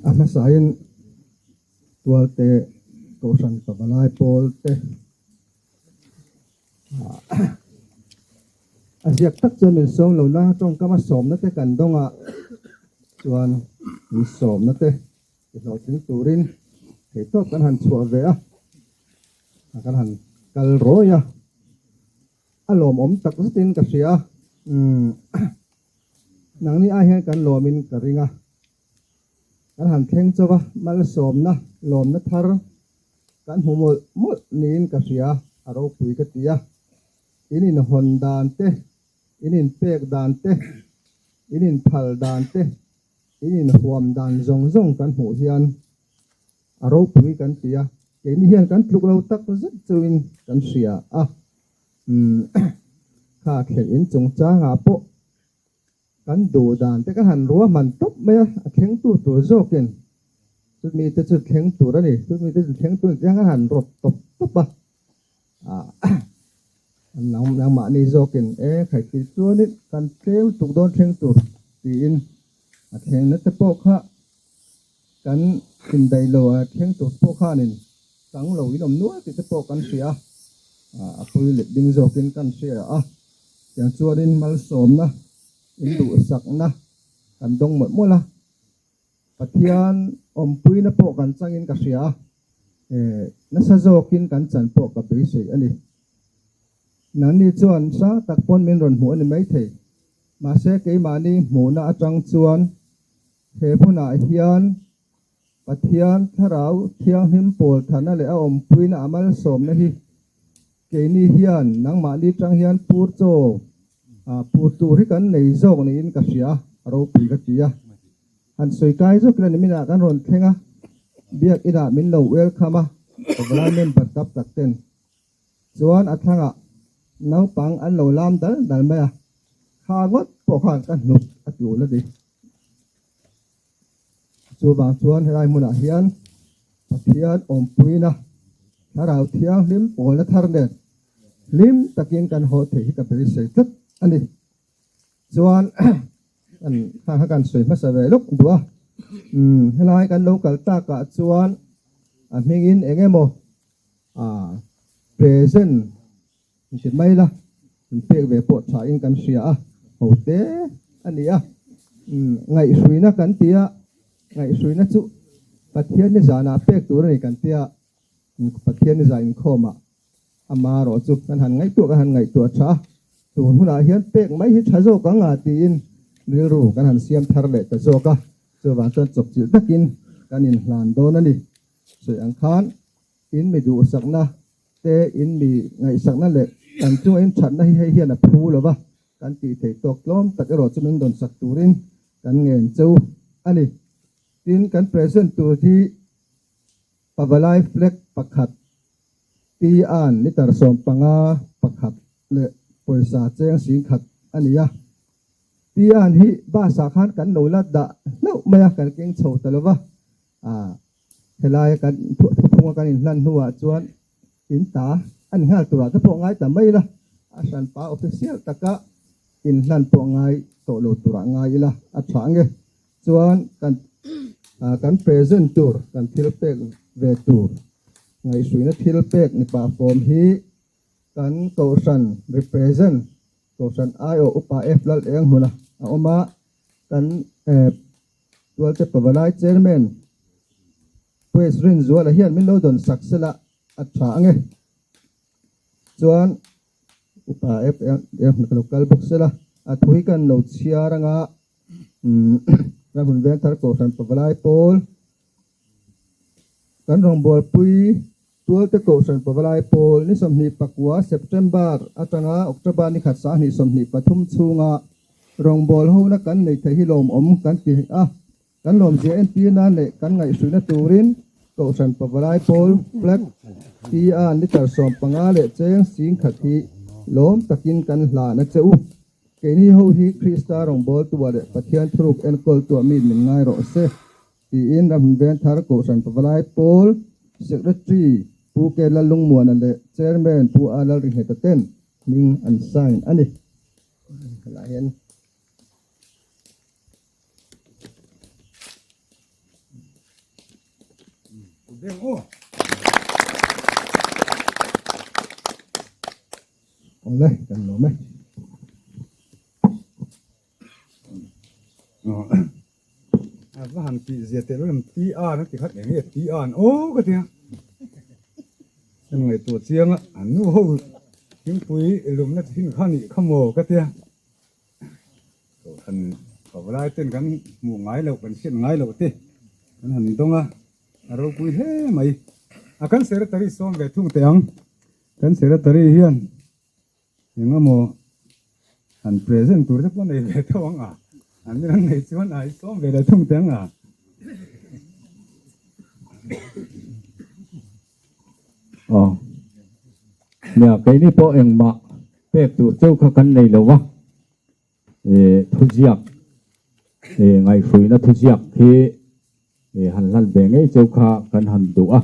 A hmasain Tualte Kohhran Pavalai Pawl te a ziak tak chuan min sawm lo na tawngkam a sawmna te kan dawng a chuan min sawmna te ti hlawhtling turin theihtawp kan han chhuah ve a kan han kal rawi a a lawmawm tak zetin ka hria umm nangni ai hian kan lawmin ka ring a kan han thleng chauh a malsawmna lawmna thar Kan hmu mawlh mawlh niin ka hria, a ropui ka ti a. In inhawn dan te, in inpek dan te, in inphal dan te, in inhuam dan zawng zawng kan hmuh hian a ropui kan ti a. Keini hian kan tluk lo tak zet chauhin kan hria a. Umm, kha thlen in chungchangah pawh Kan duh dan te ka han ruahman tawp mai a, a thlengtu tur zawkin chumi te chu thleng tur a ni, chumi te chu thleng tur chiang a han rawt tawp tawp a, ah nangmahni zawkin e khaihti chuanin kan tleu tuk dawn thleng tur tiin a thlengna te pawh kha kan indaih lo a thleng tur pawh khanin tang lo in awm nual tih te pawh kan hria a, a pawi let ding zawkin kan hria a. Tiang chuanin malsawmna, induhsakna kan dawng mawlh mawlh a, Pathian awmpuina pawh kan changin ka hria a, nasa zawkin kan chan pawh ka beisei a ni. Nangni chuan sang tak pawn min rawn hmuh a ni maithei, mahse keimahni hmuhna atang chuan he hmunah hian Pathian Thlarau Thianghlim pawl thana leh a awmpuina a malsawmna hi keini hian nangmahni tang hian pur chaw pur tur hi kan nei zawk niin ka hria a ropui ka ti a. Han sawi kai zawk ila niminah kan rawn thleng a, biak inah min lo welcome a, pavalai member tap tak ten chuan a thlangah naupang an lo lam dal dal mai a, kha ngawt pawh khan ka hnuk a ti ul a ni. Chuvang chuan helai hmunah hian Pathian awmpuina Thlarau Thianghlim pawlna thar nen hlim takin kan haw theih hi ka beisei tlat a ni. Chuan kan kha kha kan sawi hmasa ve lawk duh a, umm helai kan lo kal takah chuan a hmingin eng emaw ah present Inti mai la, in pek ve pawh tha in kan hria a, ho te a ni a. Ngaihhruina kan ti a, ngaihhruina chu Pathian ni zanah pek tur a ni kan ti a, Pathian ni zah inkhawmah ama erawh chu kan han ngaihtuah kan han ngaihtuah tha a, tun hunah hian pek mai hi tha zawk ang a tiin rilru kan han siam thar leh ta zawk a, chuvang chuan chawpchilh takin kan inhlan dawn a ni. Sawi ang khan in mi duhsakna te in mi ngaihsakna leh kan chunga in thatna hi hei hian a phu lo va, kan tih theih tawk tlawm tak erawh chu min dawnsak turin kan ngen cheu a ni. Tin, kan present tur hi Pavalai flag pakhat, Tian litre 15 pakhat leh pawisa cheng 10,000 a ni a. Tian hi bus ah khan kan lo la dah hlauh mai a, kan keng chho ta lo va. Helaia kan thuphunga kan inhlan hnuah chuan in ta a ni nghal turah te pawh ngai ta mai ila, a hranpa official taka inhlan pawh ngai tawh lo turah ngai ila a tha ang e. Chuan kan kan present tur, kan thil pek ve tur, ngaihhruina thil pek ni pah fawm hi kan kohhran represent, kohhran aiawh upa F Lal Eng hmuna a awm a, kan Tualte Pavalai Chairman Praise Rinzuala hian min lo dawn sak sela a tha ang e. Chuan Upa FM ka lo kal bawk sela a thu hi kan lo chhiar anga Ramhun Vengthar Kohhran Pavalai Pawl kan rawngbawlpui Tualte Kohhran Pavalai Pawl ni 24 September atanga October ni khat 2023 chhunga Rawngbâwl hona kan nei theih hi lawmawm kan ti a, kan lawmzia entir nan leh kan ngaihhruihna turin Kohhran Pavalai Pawl Flag tia litre 15 leh cheng 10,000 hi lawm takin kan hlan a che u. Keini ho hi Krista rawngbâwltua leh Pathian thuruk enkawltua mi min ngai rawh se tiin Ramhun Vengthar Kohhran Pavalai Pawl Secretary Pu K Lallungmuana leh Chairman Pu A Lalringheta ten hming an sign a ni. Helai hian. beng aw. Awle, kan lawm e. A va han tih zia teh lawm ti an a ti khat eng nge ti an aw ka tia. Kan ngaihtuah chiang a, an nu ho thingpui lumna thin kha nih kha maw ka tia. Kohhran pavalai ten kan hmuh ngai loh kan hriat ngai loh te kan han dawng a, a ropui hle mai. A kan secretary sawm ve thung teh ang, kan secretary hian eng emaw han present tur te pawh nei ve tho ang a, an ran nei chuan a i sawm ve leh thung teh ang a. Aw. Nia, keini pawh engmah pek tur cheu kha kan nei lo va, eh thuziak, eh ngaihhruina thuziak hi eh han hlan ve ngei cheu kha kan han duh a,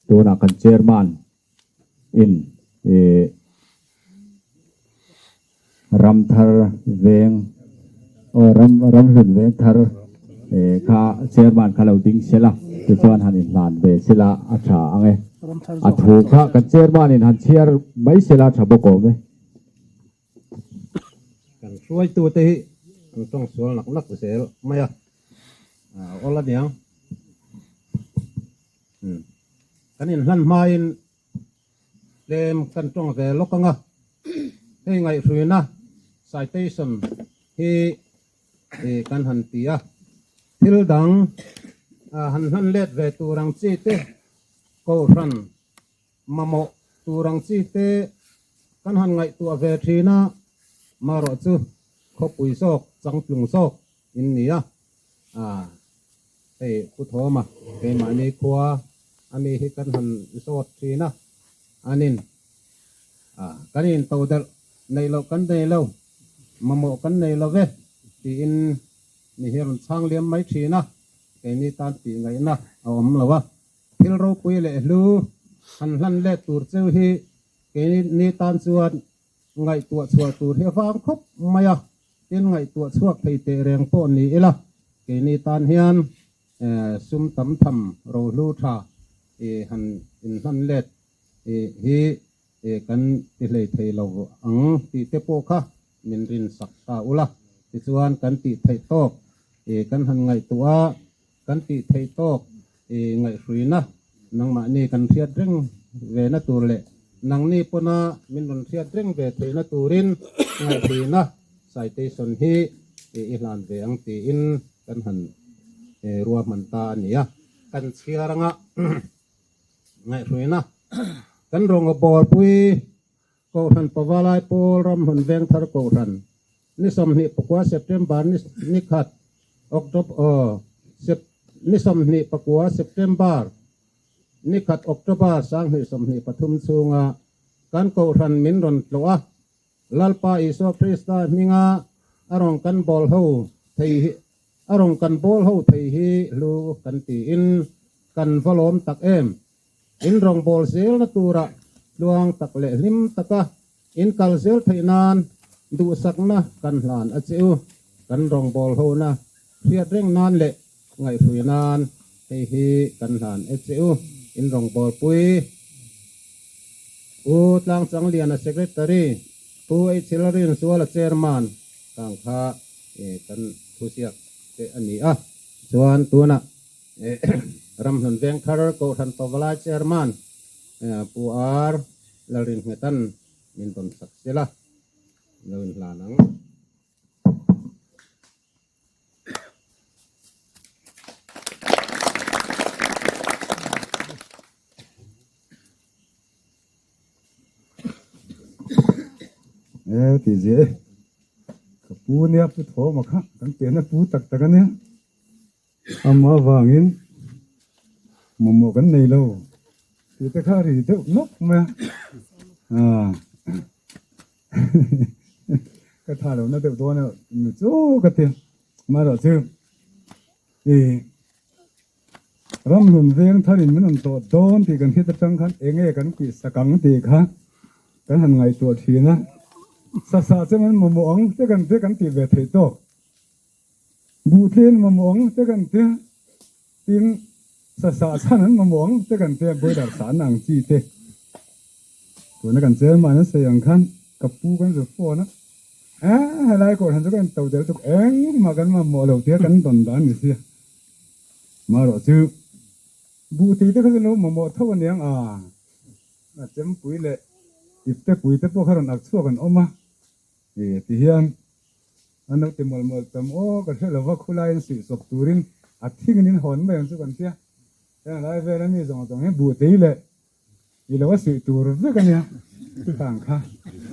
tunah kan chairman in eh Ramthar veng aw ram Ramhlun veng thar eh kha chairman kha lo ding sela tichuan han inhlan ve sela a tha ang e. A thu kha kan chairman in han chhiar mai sela a tha bawk awm e. Kan hruaitute hi an tawng sual nak nak zel mai a, awl a niang. Kan inhlan hmain Tlem kan tawng ve lawk ang a, hei ngaihhruina citation hi kan han ti a, thil dang han hlan let ve tur ang chi te, kohhran mamawh tur ang chi te kan han ngaihtuah ve thin a, marawh chu khawpui zawk changtlung zawk in ni a, Hei Pu Thawma keimahni khua a mi hi kan han zawt thin a, anin kan in to delh neih loh kan nei lo, mamawh kan nei lo ve tiin mi hi rawn chhang liam mai thin a, keini tan tih ngaihna a awm lo a, thil ropui leh hlu han hlan let tur cheu hi keini tan chuan ngaihtuah chhuah tur hi a vang khawp mai a. Tin ngaihtuah chhuak thei teh reng pawh ni ila, keini tan hian sum tam tham rohlu tha han inhlan let hi kan ti hlei thei lo ang tih te pawh kha min rinsak ta ula. Tichuan kan tih theih tawk kan han ngaihtuah a, kan tih theih tawk ngaihhruina nangmahni kan hriat reng ve na tur leh nangni pawna min rawn hriat reng ve theihna turin ngaihhruina citation hi i hlan ve ang tiin kan han ruahman ta a ni a. Kan chhiar anga ngaihhruina kan rawngaw bawlpui Kohhran Pavalai Pawl Ramhlun Vengthar Kohhran ni 24 September ni khat October ni 29 September ni khat October 2023 chhunga kan Kohhran min rawn tlawh a, Lalpa Isua Krista hminga a rawn kan bawl ho thei hi a rawn kan bawl ho thei hi hlu kan tiin kan va lawm tak em. In rawngbâwl zêlna tûra tluang tak leh hlim taka in kal zêl theih nân duhsakna kan hlân a che u. Kan rawngbâwl hona hriat reng nân leh ngaihhrui nân hei hi kan hlân e che u. In rawngbâwlpui Pu Tlangchangliana Secretary, Pu Eichhilrinsuala Chairman kang kha kan thuziak te a ni a. Chuan tûnah Ramhlun Vengthar Kohhran Pavalai Chairman Pu R Lalrinnghetan min rawn sak sela, lo inhlan ang. E ti zia e, ka pu nia pu Thawma kha kan pianna pu tak tak a nia. Amah avangin mamawh kan nei lo tih te kha a ri deuh nawk mai a, ka tha lo na deuh dawn a ni chu ka ti amaherawhchu i ramhlun veng tharin min rawn tawh dawn tih kan hriat atang khan eng nge kan tih sak ang tih kha kan han ngaihtuah thin a, sasa chuan an mamawh ang te kan te kan tih ve theih tawk. Buh tlen mamawh ang te kan ti a, tin Sa sah chhan an mamawh ang te kan tia boiler sahna ang chi te tuna kan chairman an sawi ang khan ka pu kan zu phone a eh helai kohhran chu ka in to del tuk engmah kan mamawh lo tia kan dawn dan ni sia marawh chu buh tih te kha chu lo mamawh tho aniang a a chempui leh ipte pui te pawh kha rawn ak chhuak an awm a E ti hian an lo ti mawlh mawlh tam aw ka hre lova khulai in suih sawp turin a thing in hawn mai ang chu kan tia heng lai vel ami zawng zawng hi buh tei leh i lo a suih tur vek ania chutang kha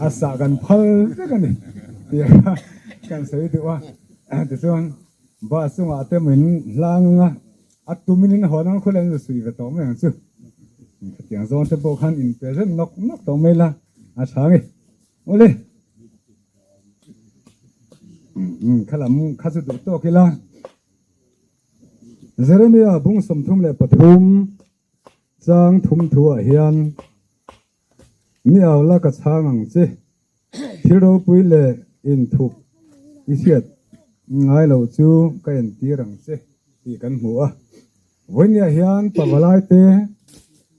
a sah kan phal vek ani tih kha kan sawi duh a tichuan bus chungah te min hlang anga a tumin in hawn ang khulai in suih ve tawh mai ang chu khatiang zawng te pawh khan in pe reng nawk nawk tawh mai la a tha nge. Awle. Kha lam kha chu duh tawk ila. Jeremia bung 33 chang thum thu ah hian mi au la ka chhang ang che thil ropui leh inthup i hriat ngai loh chu ka entir ang che tih kan hmu a. Vawinia hian pavalai te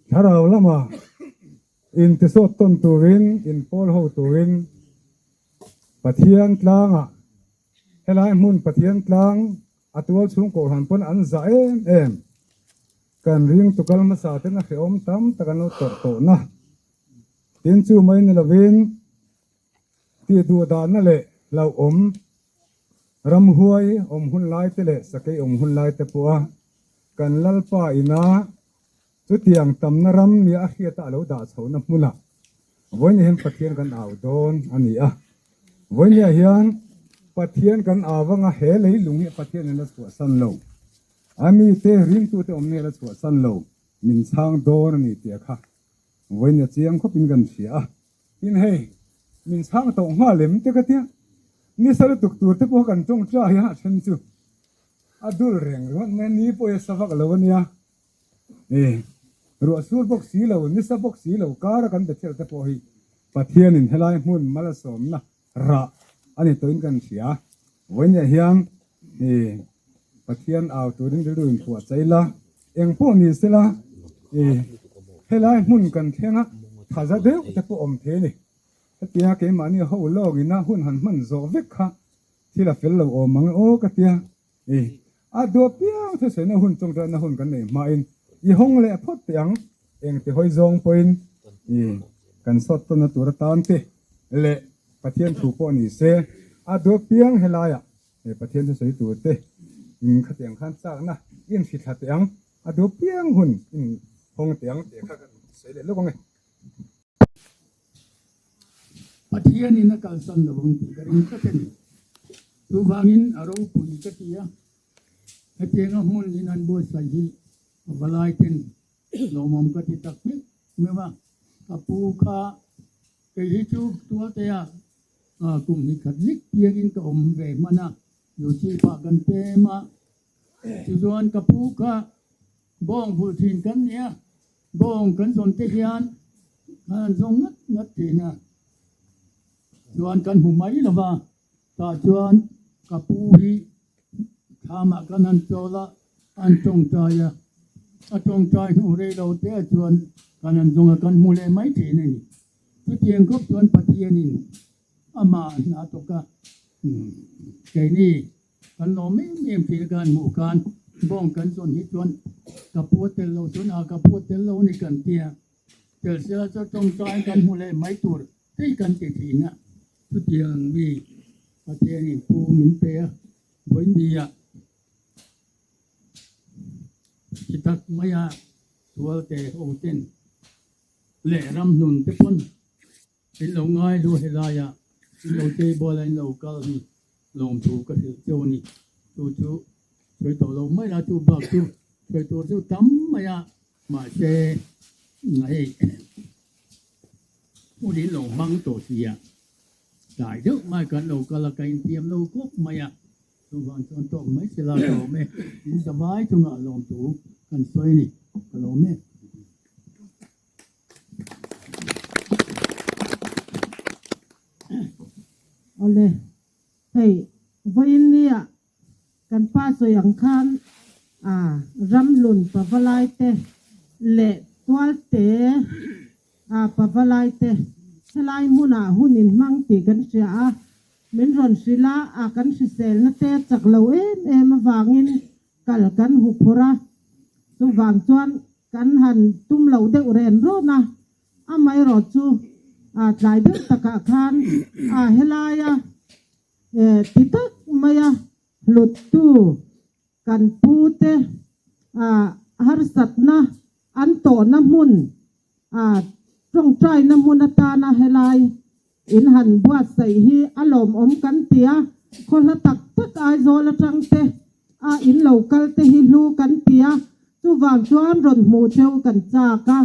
thlarau lamah Intisawt tawn turin, inpawl ho turin Pathian tlangah helai hmun Pathian tlang a tual chhung kohhran pawn an zah em em. Kan ring tukal hmasa ten a hrehawm tam tak an lo tawrh tawhna. Tin chu mai ni lovin tih duh dahna leh hlauhawm ramhuai awm hun lai te leh sakei awm hun lai te pawha kan Lalpa ina Chutiang tamna ram nia a hriata a lo dah chhohna hmunah vawinia hian Pathian kan au dawn a ni a. Vawinia hian Pathian kan au anga he leilung hi Pathian in la chhuahsan lo, a mite ringtute awmna hi a la chhuahsan lo, min chhang dawn a ni tih kha vawinia chiang khawpin kan hria a. Tin hei, min chhang tawh nghal em te ka tia, nisa lutuk tur te pawh kan tawngtai a, a then chu a dul reng ringawt mai a, ni pawh hi a sa vak lo a nia. E, ruah sur bawk si lo, nisa bawk si lo kara kan Bethel te pawh hi Pathianin helai hmun malsawmna rah a ni tawhin kan hria. Vawiinah hian e, Pathian au turin rilru inphuah chai la, eng pawh ni sela e, helai hmun kan thleng a, thaza deuh te pawh awm thei a ni. Hetia keimahni ho lawngina hun han hman zawh vek kha thil a fel lo awm ang e aw ka tia. I a duah piang thusaina hun tawngtaina hun kan neih hmain i hawng leh phawt teh ang, engti hawi zawng pawhin i kan sawt tawnna tur atan te leh Pathian thu pawh ni se a duah piang helaiah he Pathian thusawi tur te in khatiang khan chakna in hrithla teh ang, a duah piang hun in hawng teh ang tih kha kan sawi leh lawk ang e. Pathianin a kalsan lo ang tih ka ring tlat a ni. Chuvangin a ropui ka ti a, hetianga hmun in an buatsaih hi valai ten lawmawm ka ti tak meuh meuh a. Ka pu kha kei hi chu Tualtea kum hnih khat zik piangin ka awm ve hman a, Luchhipa kan pem a, tichuan ka pu kha bawng vulh thin kan ni a, Bawng kan zawn te hian kan han zawng ngat ngat thin a, chuan kan hmu mai lo va, tah chuan ka pu hi thlamah kan han chawl a, an tawngtai a, a tawngtai hnu rei lo te ah chuan kan han zawng a, kan hmu leh mai thin a ni. Chutiang khawp chuan Pathianin amah hna tawk a, keini Kan lawm em em tih ka han hmuh khan bawng kan zawn hi chuan ka pu a tel lo chuan a ka pu a tel lo a ni kan tia tel sela chu tawngtai kan hmu leh mai tur hei kan ti thin a chutiang mi Pathianin pu min pe a vawinia chi tak maia tualte ho ten leh ramhnun te pawn In lo ngai lu helaia in lo table a in lo kal hi lawmthu ka hrilh cheu a ni. Chu chu sawi tawh lo mai la, chu bak chu sawi tur chu tam mai a, mahse hei hun in lo hmang tawh si a, tlai deuh mai kan lo kal a, ka intiam lo khawp mai a, chuvang chuan tawk mai sela ka lawm e, in zavai chungah lawmthu kan sawi a ni, ka lawm e. Awle, hei vawiin nia kan pa sawi ang khan A Ramhlun Pavalaite leh Tualte a Pavalaite helai hmunah hun inhmang tih kan hria a, min rawn hrilh a, a kan hriselna te chak lo em em avangin kal kan huphurh a, chuvang chuan kan han tum lo deuh ren rawn a, amaherawh chu tlai deuh takah khan a helaia ti tak maia hluttu kan pute harsatna an tawhna hmun tawngtaina hmun atana helai in han buatsaih hi a lawmawm kan ti a, khaw hla tak tak Aizawl atang te a in lo kal te hi hlu kan ti a, chuvang chuan rawn hmuh cheu kan chak a,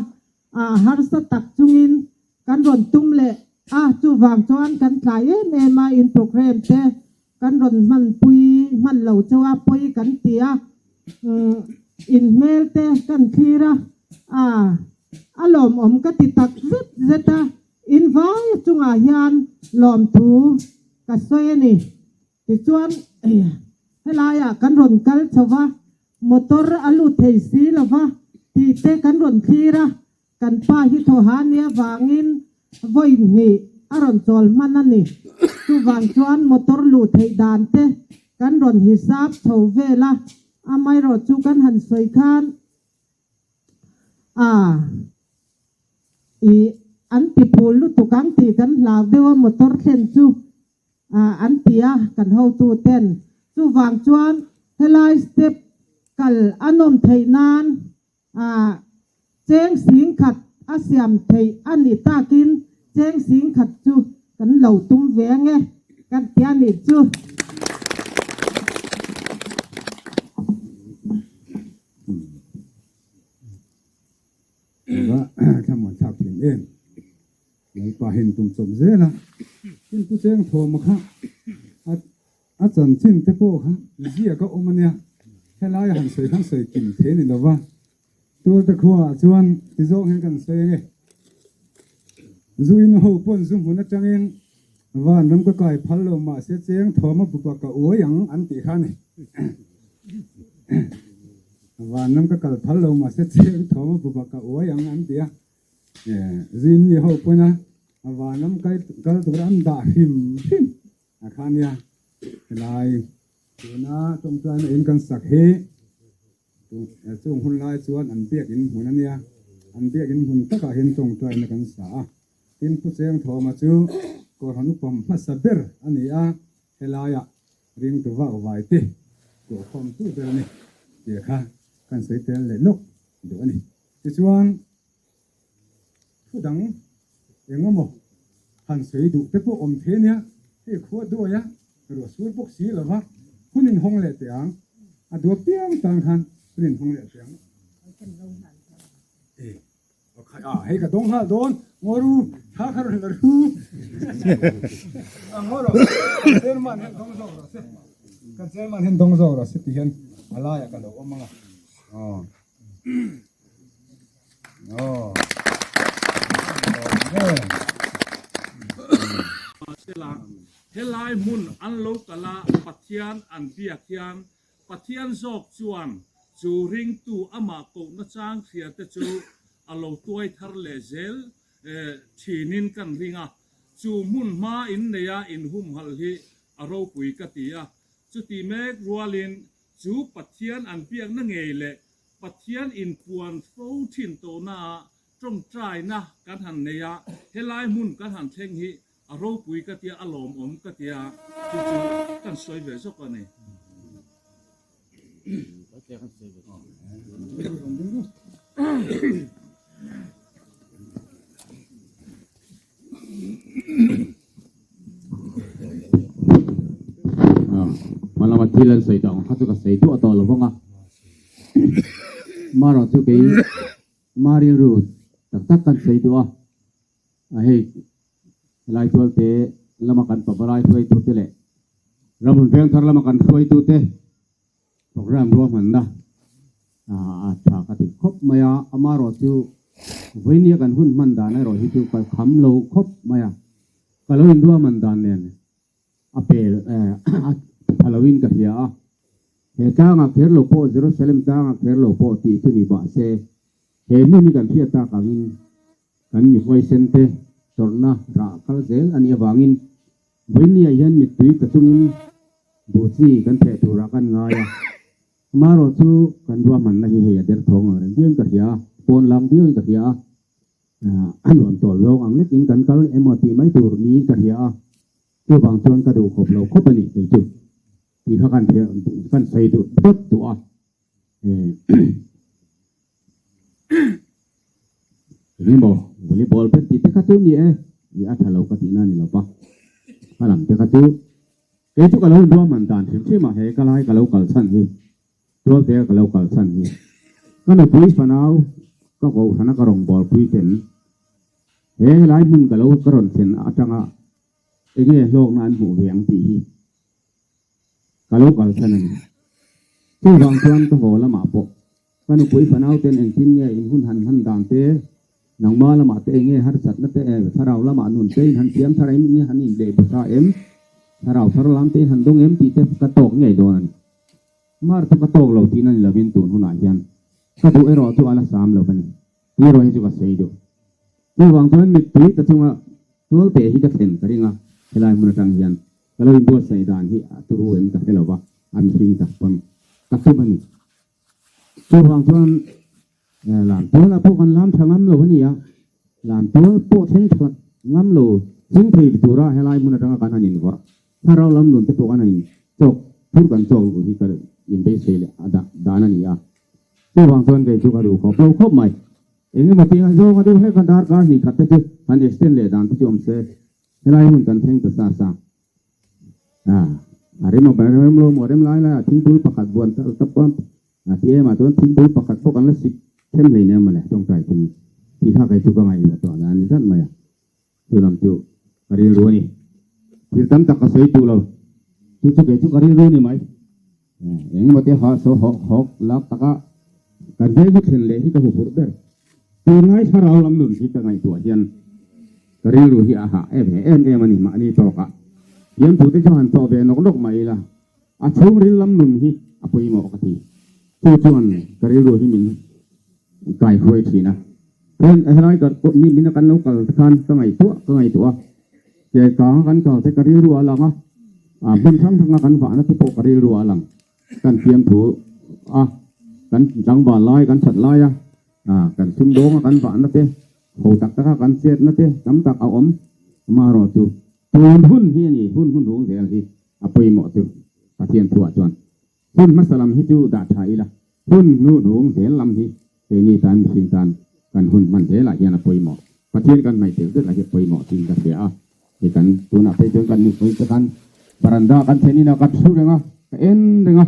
harsa tak chungin kan rawn tum leh a, chuvang chuan kan tlai em em a in programme te Kan rawn hmanpui hman lo chauh a, pawi kan ti a, in hmel te kan thlir a, a a lawmawm ka ti tak zet zet a, in vai chungah hian lawmthu ka sawi a ni. Tichuan helaiah kan rawn kal chho va, motor a lut thei si lo va tih te kan rawn thlir a, Kan pa hi thawha nia vangin vawi hnih a rawn chawl hman a ni. Chuvang chuan motor luh theih dan te kan rawn hisap chho vel a, amaherawh chu kan han sawi khan a ih an ti phul lutuk ang tih kan hlau deuh a motor thlen chu an ti a kan hotu ten. Chuvang chuan helai step kal a nawm theih nan A cheng sing khat a siam theih a nih takin cheng sing khat chu kan lo tum ve ange kan ti a nih chu. Ava thlamuan thlak thin em. Lalpa hian tum chawp zel a, tin pu cheng thawm kha a A chanchin te pawh kha ziak a awm a nia, helai han sawi khan sawi kim thei a ni lo va, Tualte khuaah chuan ti zawng hian kan sawi ange, zu in ho pawn zu hmun atangin van ram ka kai phal lo mahse cheng thawm a bupa ka uai ang an tih kha a ni. Van ram ka kal phal lo mahse cheng thawm a bupa ka uai ang an ti a, zu in mi ho pawn a van ram kal tura an dah hrim hrim. A kha nia, helai tuna tawngtaina in kan sak hi chung hun lai chuan an biakin hmun a nia, an biakin hmun takah hian tawngtaina kan sa a, tin Pu Chengthawma chu Kohhran upam hmasa ber a ni a, helaiah ringtu vak vai te tuahkhawmtu ber a ni tih kha kan sawi tel leh lawk duh a ni. Tichuan. Thu dang eng emaw han sawi duh te pawh awm thei ania, hei khua duai a, ruah sur bawk si lo va, hun inhawng leh teh ang, a dua piang tan khan hun inhawng leh teh ang. E, a, hei ka dawng nghal dawn, ngaw ru, thla kha rawn la ru. A ngaw rawh, kan chairman hian dawng zawk rawh se, kan chairman hian dawng zawk rawh se ti hian a laiah ka lo awm ang a, aw. Mahsela, helai hmun an lo kal a Pathian an biak hian Pathian zawk chuan chu ringtu amah kohna chang hria te chu a lo tuai thar leh zel thinin kan ring a, chu hmun hma inneia inhumhalh hi a ropui ka ti a, chuti mek rualin chu Pathian an biakna ngei leh Pathian inpuan fo thin tawhnaah tawngtaina kan han nei a, helai hmun kan han thleng hi a ropui ka tia, a lawmawm ka tia, chu chu kan sawi ve zawk a ni. Hmalama thil an sawi tawh ang kha chu ka sawi duah tawh lo vang a, marawh chu kei ma rilru tak tak kan sawi duh a, a hei helai tualte lama kan pavalai hruaitute leh ramhun vengthar lama kan hruaitute Program ruahmanna a tha ka ti khawp mai a, amaherawh chu vawinia kan hun hman dan erawh hi chu ka kham lo khawp mai a, ka lo inruahman dan nen a pel a tha loin ka hria a. He tlangah kher lo pawh Jerusalem tlangah kher lo pawh tih chu ni bah se, he hmun hi kan hriat tak angin kan mi huaisen te tawrhna rah kal zel a nih avangin vawinia hian mittui tla chungin buh chi kan theh turah kan ngai a. Amaherawh chu kan ruahmanna hi hei a derthawng ang reng viauin ka hria a, pawn lang viauin ka hria a, a nuam tawl zawng ang lekin kan kal emaw tih mai tur niin ka hria a, chuvang chuan ka duh khawp lo khawp a ni kei chu tih kha kan kan sawi duh phawt duh a. Engemaw volleyball pet tih te kha chu ni e, i a tha lo ka tihna a ni lo va, ka lam te kha chu Kei chu ka lo inruahman dan hrim hrim a, he ka lai ka lo kal chhan hi, Tualte a ka lo kal chhan hi, ka nupui fanau ka kohhran a ka rawngbawlpui ten he helai hmun ka lo ka rawn thlen atanga enge hlawkna an hmuh ve ang tih hi ka lo kal chhan a ni. Chuvang chuan ka haw lamah pawh Ka nupui fanau ten engtin nge in hun han hman dan te, nangma lamah te enge harsatna te em, thlarau lamah nun te in han siam thar em, in han inbeh bu tha em, thlarau thar lam te in han dawng em tih te ka tawk ngei dawn a ni. Mar chu ka tawk lo tihna ni lovin tun hunah hian ka duh erawh chu a la sam lo a ni. Tih erawh hi chu ka sawi duh. Chuvang chuan mittui ta chunga tualte hi ka thlen ka ring a, helai hmun atang hian ka lo inbuatsaih dan hi a turu em ka hre lo va, a mihring tak pawn ka tum a ni. Chuvang chuan lam tualah pawh kan lam tha ngam lo a ni a, lam tual pawh thleng tha ngam lo thleng thei tura helai hmun atanga kan han invawrh thlarau lam nun te pawh kan han inchawk phur kan chawk luh hi ka inbeisei leh a dah dan a ni a. Chuvang chuan kei chu ka duh khawp lo khawp mai. Engemaw tia zawnga deuh hlek a darkar hnih khat te chu han extend leh dan te chu awm se, helai hun kan thleng ta sa sa. A, a rem a rem lo maw rem lai lai ah thingpui pakhat buan ta ta pawh a ti em ah chuan thingpui pakhat pawh kan la sik them hlei nen mawle tawngtai thing tih kha kei chu ka ngaihtuah tawh dan a ni zat mai a, chu lam chu ka rilru a ni. Thil tam tak ka sawi duh lo, chu chu kei chu ka rilru a ni mai. Engemaw te ha saw hawk hawk lak taka kan veng hu thlen leh hi ka huphurh ber. Tunlai thlarau lam nun hi ka ngaihtuah hian ka rilru hi a hah em em em a ni mahni tawkah. Thiamthu te chu han thawh ve nawk nawk mai ila a chhungril lam nun hi a pawimawh ka ti. Chu chuan ka rilru hi min kaihruai thin a. Chuan helai ka ni min a kan lo kal te khan ka ngaihtuah ka ngaihtuah a, ke kanga kan kal te ka rilru a lang a, ah hmun hrang hranga kan vahna te pawh ka rilru a lang. Kan fiamthu a, kan tlangval lai kan that lai a, ah kan sumdawnga kan vahna te, ho tak taka kan chetna te tam tak a awm. Amaherawhchu tun hun hi a ni, hun hun hung zel hi a pawimawh chu Pathian thuah chuan. Hun hmasa lam hi chu dah tha ila, hun hnu hnung zel lam hi keini tan mihring tan kan hun hman zelah hian a pawimawh. Pathian kan hnaih tel zel lah hi a pawimawh tiin ka hria a, hei kan tunah phei chuan kan nupui te khan varanda kan thlen inah ka thu reng a, ka en reng a.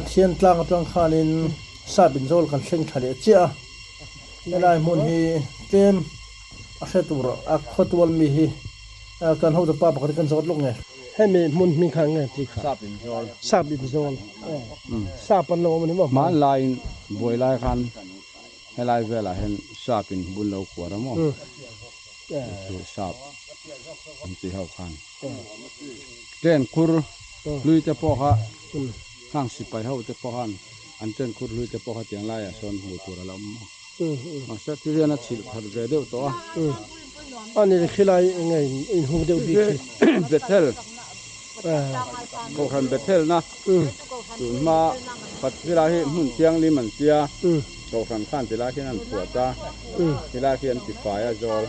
Pathian tlang atang khanin sap inzawl kan thleng tha leh chiah a, helai hmun hi tlem a hre tur a khawtual mi hi kan hotu pa pakhat hi kan zawt lawk nge. Hemi hmun hming kha eng nge tih kha? Sap inzawl. Sap inzawl. Sap an lo awm a ni maw? Hmanlaiin buai lai khan helai velah hian sap in bul lo kuar a maw? Chu sap an tih ho khan. Train khur hlui te pawh kha hang sipai ho te pawh khan an train khur hlui te pawh kha tiang laiah sawn hmuh tur a la awm maw? Mahse thil hian a chhilh khat ve deuh tawh a. A ni khilai enge in hung deuh bik hi. Bethel Kohhran Bethel na tun hma khat khilai hi hmun thianghlim an tia Kohhran khan tilai khian an phuah ta khilai khi an ti fai a zawl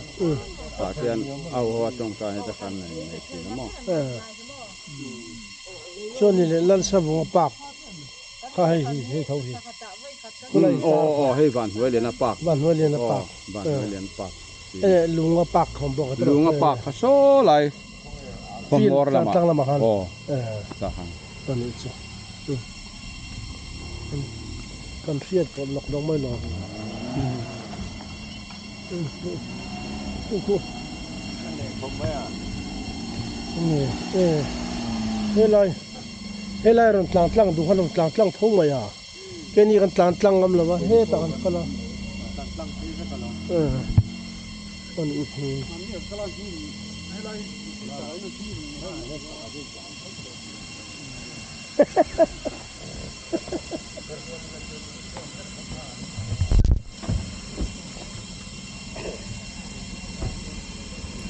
tah khian a ho a tawngtai te khan a innei thin a maw. Chuan ni leh Lalsavunga park kha hei hi hei tho hi. Aw aw aw hei Vanhnuailiana park. Vanhnuailiana park. Aw Vanhnuailiana park. E lunga park kha awm bawk a tiraw. Lunga park kha saw lai khawhmawr lamah. Tlang lamah khan. Aw tah khan. A nih chu. Kan hriat pawh lawk lawk mai lo. Helai helai rawn tlang tlang duh khan rawn tlang tlang tho mai a. Keini kan tlan tlang ngam lo va hetah kan kal a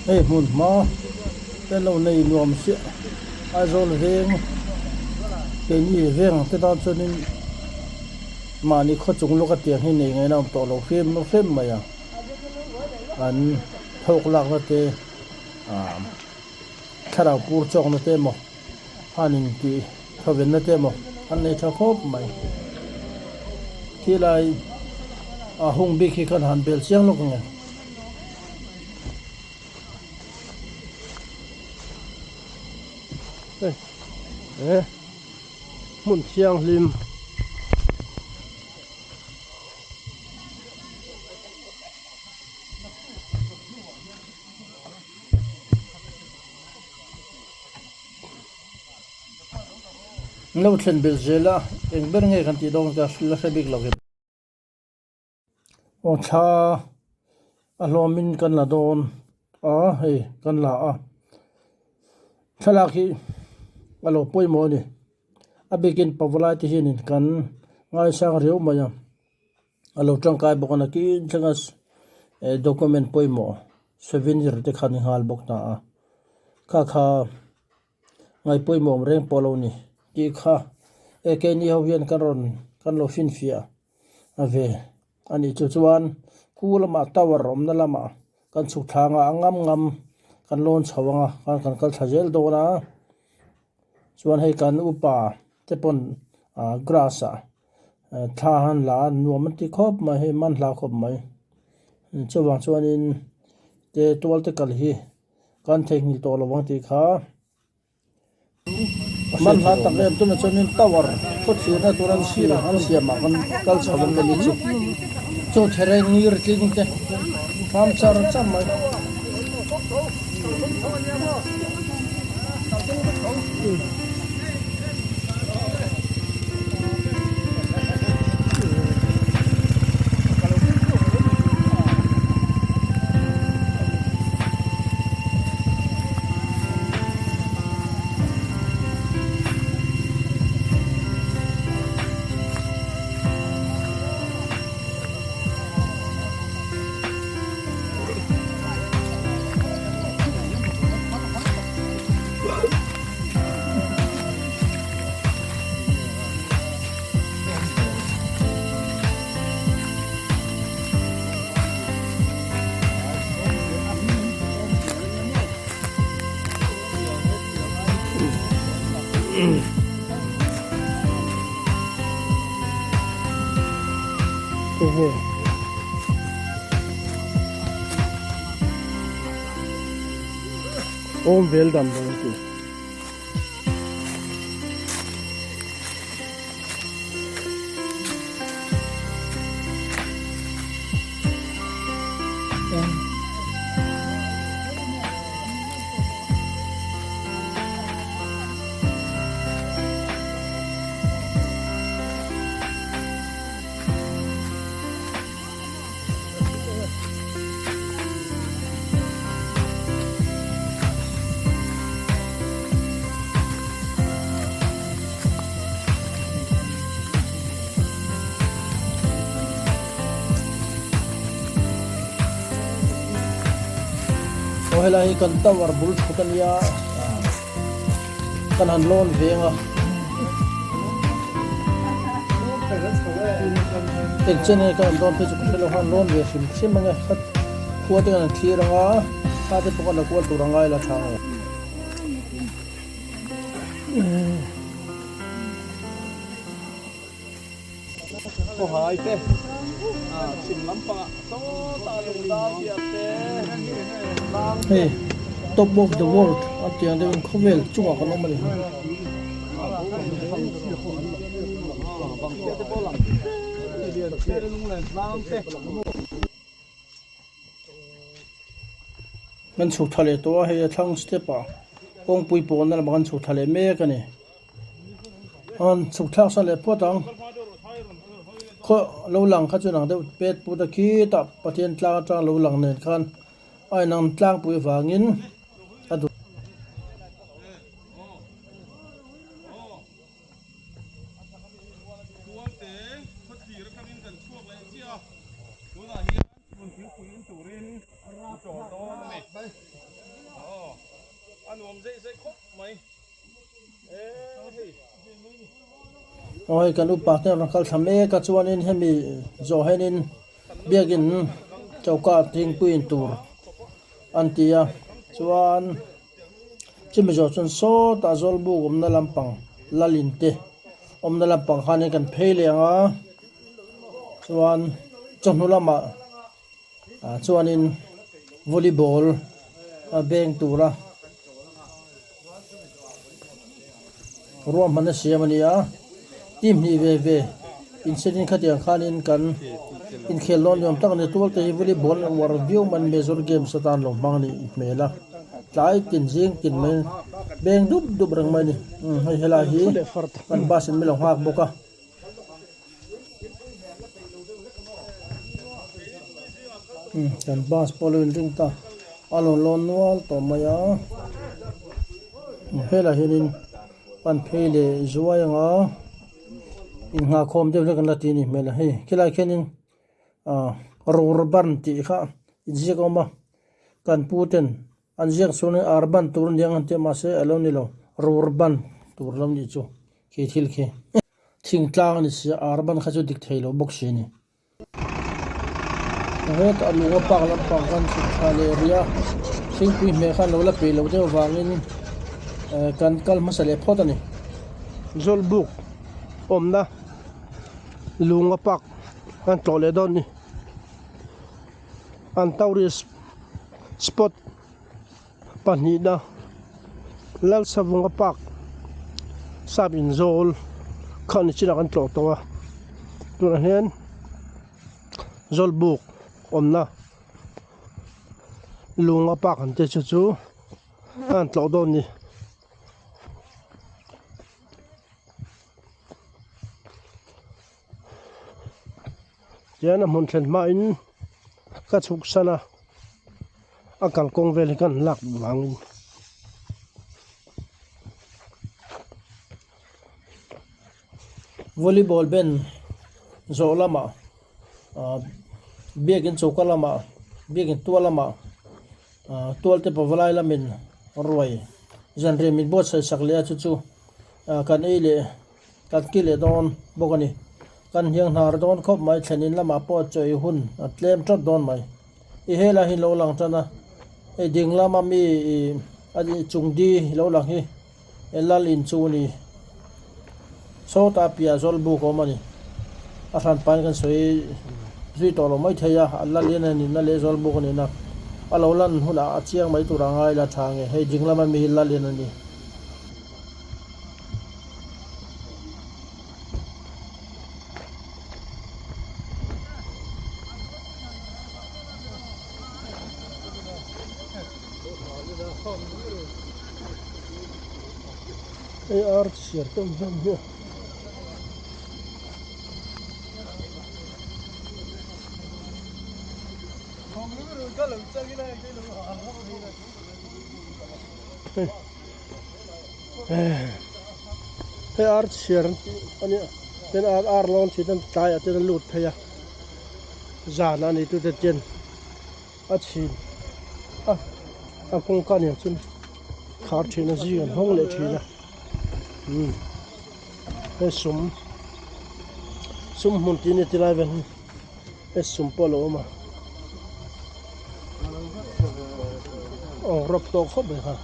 Hei hmun hma te lo nei nuam chiah Aizawl veng keini veng ang te tan chuanin mahni khaw chung lawka tiang hi nei ngaihna awm tawh lo hrem hrem mai a an thawk lakna te ah thlarau pur chawkna te emaw han intih thawvenna te emaw an nei tha khawp mai. Khilai a hung bik hi khan han bel chiang lawk ang e. Hei eh hmun thianghlim. Lo thlen belh zel a, eng ber nge kan tih dawn ka la hre bik lo hi. Aw thla a hlawmin kan la dawn a hei kan la a, thlalak hi a lo pawimawh a ni. A bikin pavalai te hianin kan ngaisang riau mai a. A lo tangkai bawk a nakin thlenga document pawimawh souvenir te kha ni nghal bawk ta a kha kha ngaih pawimawh awm reng pawh lo ni tih kha e keini ho hian kan rawn kan lo finfiah a ve a nih chu chuan khu lamah tower awmna lamah kan chhuk thla anga a ngam ngam kan lawn chho anga khan kan kal thla zel dawn a chuan hei kan upa te pawn ah grass ah. Thla han la a nuam an ti khawp mai hei man hla khawp mai chuvang chuanin te tual te kal hi kan theihnghilh tawh lo ang tih kha man hla tak em tunah chuanin tower khawthlirna tur an sirah an siamah kan kal chho ang vel hi chu chu thereng ngir tling te hram char char mai. Awm vel dan dawn chu. Helai hi kan tower bul thut a nia, kan han lawn veng a. Eng chen nge kan han dawn phei chu ka hre lo, han lawn ve hrim hrim ang e. Khua te kan han thlir ang a, thla te pawh kan la kual tur a ngai la tha ang e. Hei top of the world a tih ang deuhin khawvel chungah kan awm a ni. Kan chhuk thla leh tawh a hei a thlang step ah kawngpui pawnna lamah kan chhuk thla leh mek a ni an chhuk thlak sa leh phawt ang khaw lo lang kha chu inang deuh pet put a khitah Pathian tlang atang lo lang nen khan a inang tlangpui avangin a duh. Aw hei kan upa te rawn kal thla mek a chuanin hemi zawh hianin biakin choka thingpui in tur an ti a chuan chumi zawh chuan sawtah zawlbuk awmna lampang lalin te awmna lampang khanin kan phei leh ang a chuan chawhnu lamah ah chuanin volleyball a beng tura ruahmanna siam a ni a team hnih ve ve insetin khatiang khanin kan inkhel dawn ni awm tak a ni tual te hi volleyball an uar viau mai a major games atan lo hmang a nih hmel a tlai tin zing tin mai beng dup dup reng mai a ni hei helai hi kan bus in min lo nghak bawk a. Kan bus pawh lo inring ta a lo lawn nual tawh mai a helaiah hianin pan phei leh zuai anga inngahkhawm deuh hlek an la ti a nih hmel a hei khilaiah khianin ah rurban tih kha inziak a awm a kan pu ten An ziak chuan in arban tur aniang an tia mahse a lo ni lo, rurban tur lo nih chu khi thil khi thingtlang a ni sia arban kha chu dik thei lo bawk si a ni. Hetah lunga park lampang khan chhuk thla leh rih a, thingpui hmeh khan lo la peih loh deuh avangin kan kal hmasa leh phawt a ni. Zawlbuk awmna lunga park kan tlawh leh dawn a ni. An tourist spot pahnihna Lalsavunga park sap inzawl kha ni chinah kan tlawh tawh a tunah hian Zawlbuk awmna lunga park an tih chu chu a han tlawh dawn a ni. Tihian a hmun thlen hmain ka chhuk san a a kalkawng vel hi ka han lak duh vangin. Volleyball ben zawh lamah ah biakin choka lamah biakin tual lamah ah tual te pavalai lamin ruai zanriah min buatsaih sak leh a chu chu ah kan ei leh. Kan ki leh dawn bawk a ni. Kan hniang hnar dawn khawp mai, thlen in lamah pawh chawi hun a tlem tawp dawn mai. I helai hi lo lang tan a, hei ding lama mi i a chung di lo lang hi e lal in chu a ni. Sawtah piah zawl buk a awm a ni. A hran pain kan sawi zui tawh lo mai thei a, a lal in a nihna leh zawl buk a nihna a lo lan hunah a chiang mai tur a ngai la tha nge, hei ding lama mi hi lal in a ni. Hei ar chhiar te awm hlawm hi a. Hei ar chhiar an tih a nia tin ar ar lawn thin an tlaiah ten an lut phei a zan a ni tute ten a chhin a. A kawngka nen chuan khar thin a zing an hawng leh thin a umm he sum sum hmun tih a ni tilai vel hi he sum pawh a lo awm a aw rawp tawh khawp mai kha.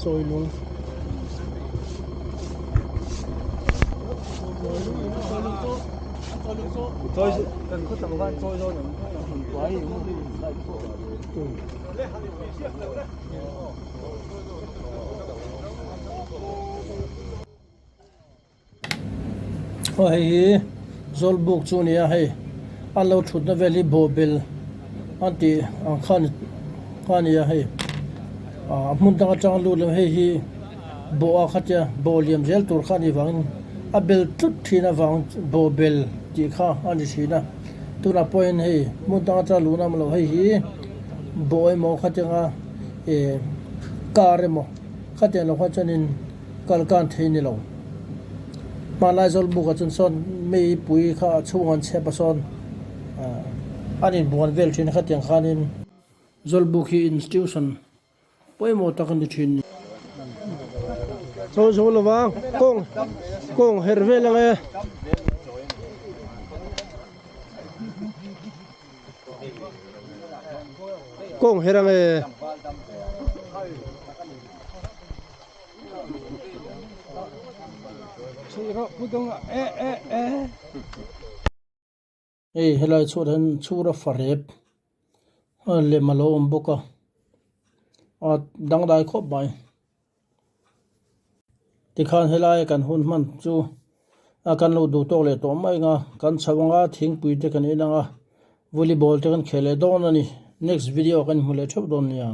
Chawi lung Aw hei hi Zawlbuk chu a ni a hei an lo thutna vel hi bawhbel an tih ang kha kha a ni a hei ah hmun dang atang lut lo hei hi bawh a khatia bawh liam zel tur kha a nih vangin a bel tlut thin avang bawhbel tih kha a ni thin a tunah pawhin hei hmun dang atang luhna a awm lo hei hi bawh emaw khatianga eh car emaw khatiang lo kha chuanin. Kal kan thei ni lo. Hmanlai Zawlbuk ah chuan sawn mei pui kha a chhung an chhep a sawn an inbuan vel thin a khatiang khanin Zawlbuk hi institution pawimawh tak a ni thin. Chaw zo lova kawng kawng her vel ang e. Kawng her ang e. Hei helai chhuat hian chhura farep lem a lo awm bawk a a dangdai khawp mai tikhan helai kan hun hman chu a kan lo duh tawk leh tawh mai ang a kan chho ang a thingpui te kan en ang a volleyball te kan khel leh dawn a ni next video kan hmu leh theuh dawn nia.